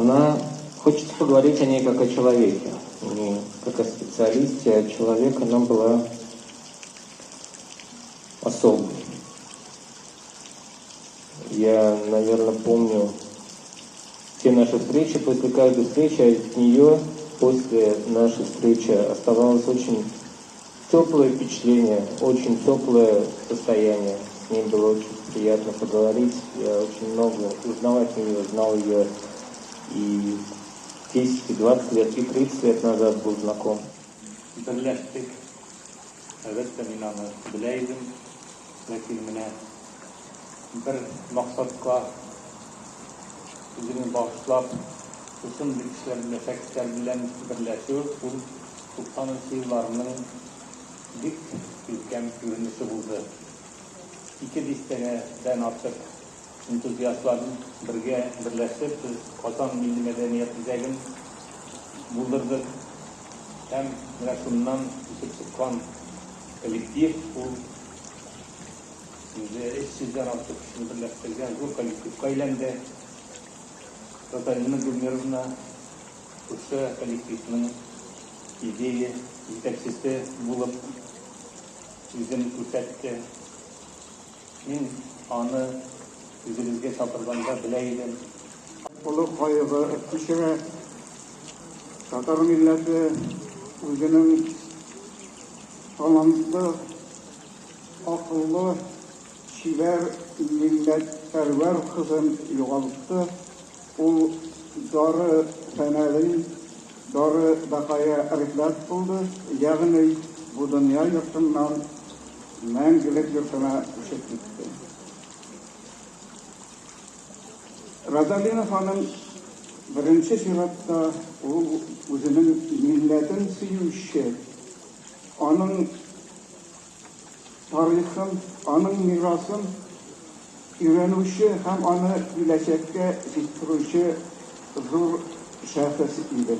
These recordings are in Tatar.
Она... Хочется поговорить о ней как о человеке, не как о специалисте, а человек. Она была особой. Я, наверное, помню все наши встречи. После каждой встречи от нее, после нашей встречи, оставалось очень теплое впечатление, очень теплое состояние. С ней было очень приятно поговорить. Я очень много узнал от нее, знал ее и 10, и 20 лет, и 30 лет назад был знаком. Берләштек. Әлбәттә, мин аны белә идем. Ләкин менә бер максатка үзеңне багышлап, шушындый кешеләр белән, шәхесләр белән берләшү, ул 90 елларның бик күркәм күренеше булды. 2 дистәдән артык энтузиастлар бергә берләшеп, без Казан милли мәдәният үзәген булдырдык. Һәм менә шуннан үсеп чыккан коллектив, ул инде 300дән артык кешене берләштергән зур коллективка әйләнде. Розалина Гумеровна шушы коллективның идея җитәкчесе булып үзен күрсәтте. Мин аны үзебезгә чакырганда белә идем. Олы кайгы кичерә. Татар милләте үзенең талантлы, акыллы, чибәр милләтпәрвәр кызын югалтты. Ул дары фәнәдин, дары бакая рихләт булды, ягъни бу дөнья йортыннан мәңгелек йортына күчеп китте. Розалина ханым беренче чиратта ул үзенең милләтен сөюче, аның тарихын, аның мирасын өйрәнүче һәм аны киләчәккә җиткерүче зур шәхес иде.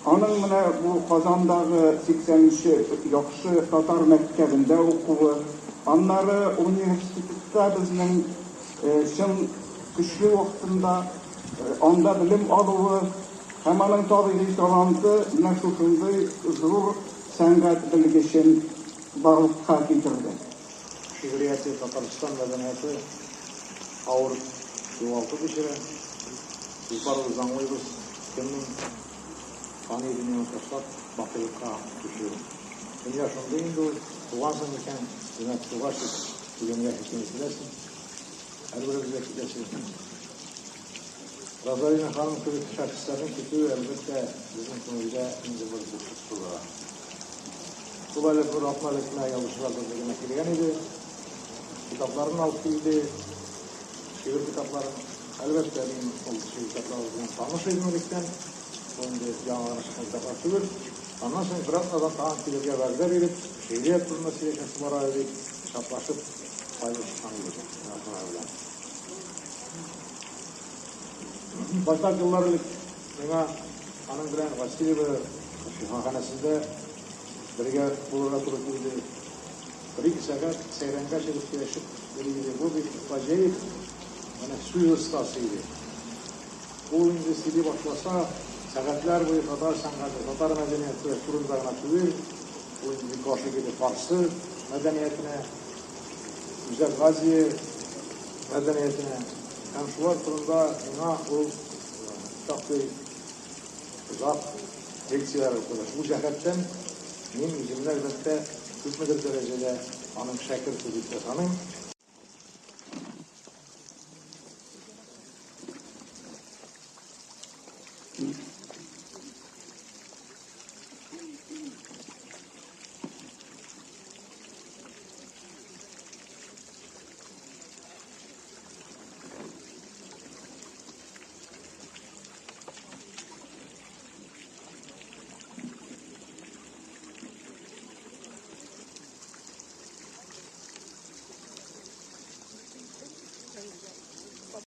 Аның менә бу Казандагы 80-нче яхшы татар мәктәбендә укуы, аннары университетта безнең чын көчле вакытында анда белем алуы һәм аның табигый таланты менә шушындый зур сәнгать белгечен барлыкка китерде. Шигърияте Татарстан мәдәнияте авыр югалту кичерә. Без барыбыз аңлыйбыз, кемнең фани дөньяны ташлап бакыйлыкка күчүен. Дөнья шундый инде ул, тугансың икән, димәк, тугач үлемгә хөкем ителәсең. Һәрберебезгә китәсе. Розалина ханым кебек шәхесләрнең китүе, әлбәттә, безнең күңелдә инде бер бушлык тудыра. Ул әле бер атна элек кенә язучылар берлегенә килгән иде. Китапларын алып килде, шигырь китапларын. Әлбәттә, мин ул шигырь китаплары белән таныш идем электән. Ул инде яңа гына чыккан китаплар түгел. Аннан соң бер атнадан тагын килергә вәгъдә биреп, шигърият турында сөйләшәсе бара дип, шатлашып кайтышкан идек. Байтак еллар элек миңа аның белән Васильево шифаханәсендә бергә булырга туры килде. Бер-ике сәгать сәйрәнгә чыгып сөйләшеп йөри иде. Бу бик гаҗәеп, менә сүз остасы иде. Ул инде сөйли башласа, сәгатьләр буе татар сәнгате, татар мәдәнияте турында гына түгел, ул инде бик гашыйк иде фарсы мәдәниятенә, Үзәк Азия мәдәниятенә. Һәм шулар турында миңа ул шактый озак лекцияләр укыды. Шул җәһәттән мин үземне, әлбәттә, күпмедер дәрәҗәдә аның шәкерте дип тә саныйм.